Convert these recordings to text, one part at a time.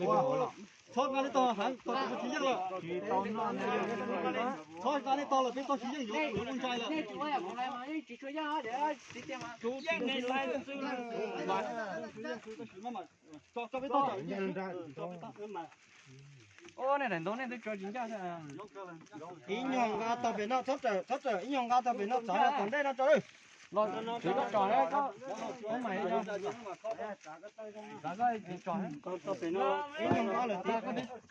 Ua, txhob nqa li tog heev, tog tsis yeej lawm. Txhob nqa li tog lawm, peb tog tsis yeej yuav ua ntsais lawm. Ib nyuag nqa tog pem no, txhob rawm, txhob rawm, ib nyuag nqa tog pem no txav tom ntej no tso. Los tso, tso, ib nyuag nqa lawm tiag,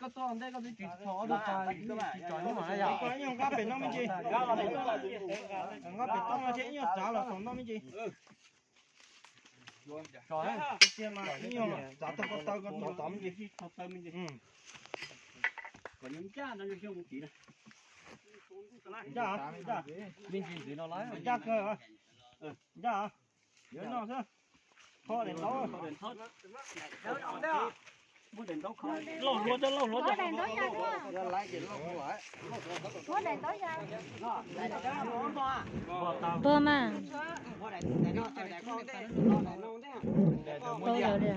koj txog ntej koj twb tsis txhos ob tug pas, tsis tsom ib nyuag mas na yom. Ib nyuag nqa pem no me ntsis, nqa pem toj no thiab ib nyuag txav los tom no me ntsis. Ib nyuag txav tog ko taw ko tod tod me ntsis. Ncaj, ncaj, ncaj kawg, ncaj, yuav noj xwb. Kho daim ntaub. Lauj hluav cov, lauj hluav cov. Pog mas. Pog yog li.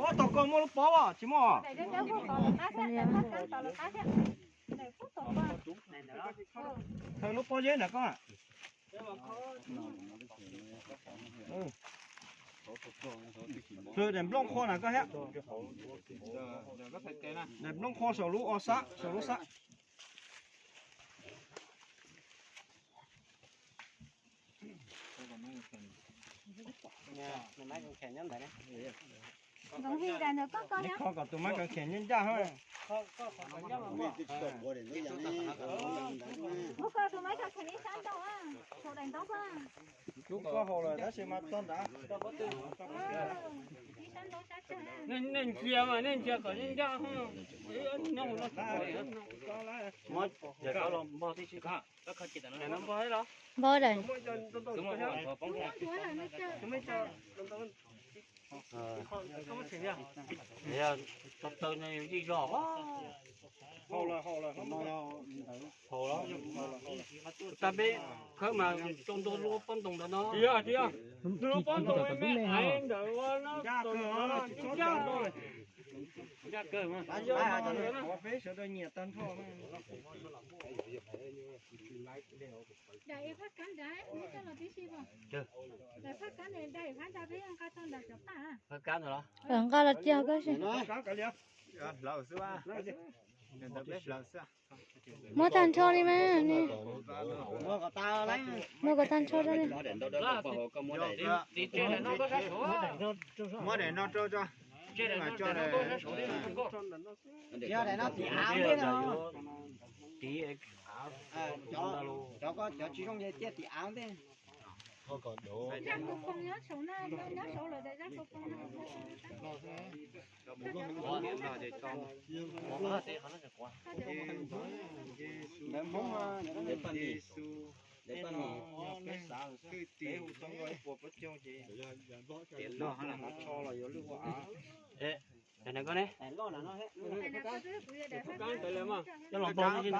Ua tau koj muaj lub pob tsis muaj? Thaws lub pob zeb ntawm koj. Daim nplooj qhuav na koj thiab. Daim nplooj qhuav saum lub o xab, saum lub xab. Kho kom tus mab kav khem ncaj ncaj. Lub koj haus lawm tab sis mas txog nrad. Nej ntsia mas nej ntsia kom ncaj ncaj. Npog daim. Tau taw no yij zog. Haus lawm, haus lawm. Tag peb khawb mas tsoo ntua lub pob ntoo ntawd no. Ncaj kawg, ncaj kawg. Peb sawv daws nyiam tag nrho. Nqa los cia koj si. Muab tag nrho li mas. Muab kom tag nrho rau li. Muab daim no rau tso. Cov, cov tsis zoo ces cia tim av ntej. Ntawv Hmoob, twj tim, ib puas plaub caug ces, tiav loj los yuav lwj ua av. Daim no koj ne? Coj los npog li.